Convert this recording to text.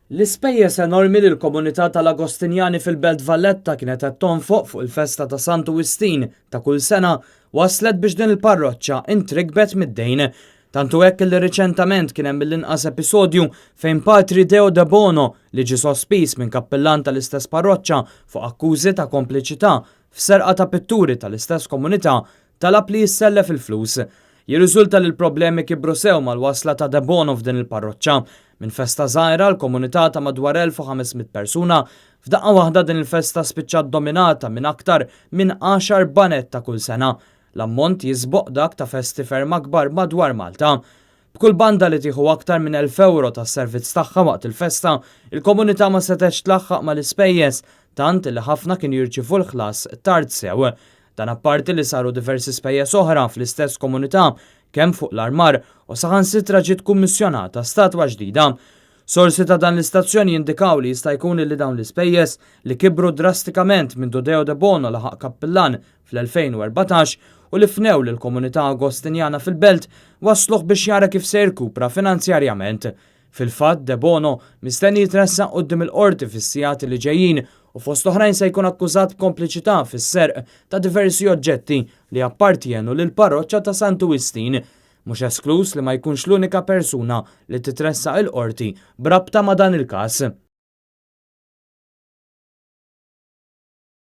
L-ispejjeż enormi li l-komunità tal-Agostinjani fil-Belt Valletta kienet qed tonfoq fuq il-festa ta' Santu Wistin ta' kull sena waslet biex din il-parroċċa intrikbet mid-dejn. Tantu hekk li riċentament kien hemm mill-inqas episodju fejn Patri Deo Debono, li ġie sospiż minn kappillan tal-istess parroċċa fuq akkużi ta' kompliċità f'serqa ta' pitturi tal-istess komunità, talab li jissellef il-flus. Jirriżulta li l-problemi kibru sew mal-wasla ta' Debono f'din il-parroċċa. Minn festa żgħira l-komunità ta' madwar 1500 persuna, f'daqqa waħda din il-festa spiċċat dominata minn aktar minn għaxar baned ta' kull sena. L-ammont jisboq dak ta' festi ferm akbar madwar Malta. B'kull banda li tieħu aktar minn 1,000 ewro tas-servizz tagħha waqt il-festa, il-komunità ma setgħetx tlaħħaq mal-ispejjeż, tant li ħafna kienu jirċievu l-ħlas tard sew. Dan apparti li saru diversi spejjeż oħra fl-istess komunità, kemm fuq l-armar u saħansitra ġiet kummissjonata statwa ġdida. Sorsi ta' dan l-istazzjon jindikaw li jista' jkun li dawn l-ispejjeż, li kibru drastikament mindu Deo Debono laħaq kappillan fl-2014 u li fnew lill-komunità Agostinjana fil-Belt, wassluh biex jara kif se jirkupra finanzjarjament. Fil-fatt, Debono mistenni jitressaq quddiem il-Qorti fis-sigħat li ġejjin u fost oħrajn se jkun akkużat b'kompliċità fis-serq ta' diversi oġġetti li jappartjenu lill-parroċċa ta' Santu Wistin. Mhux eskluż li ma jkunx l-unika persuna li titressaq il-Qorti b'rabta ma' dan il-każ.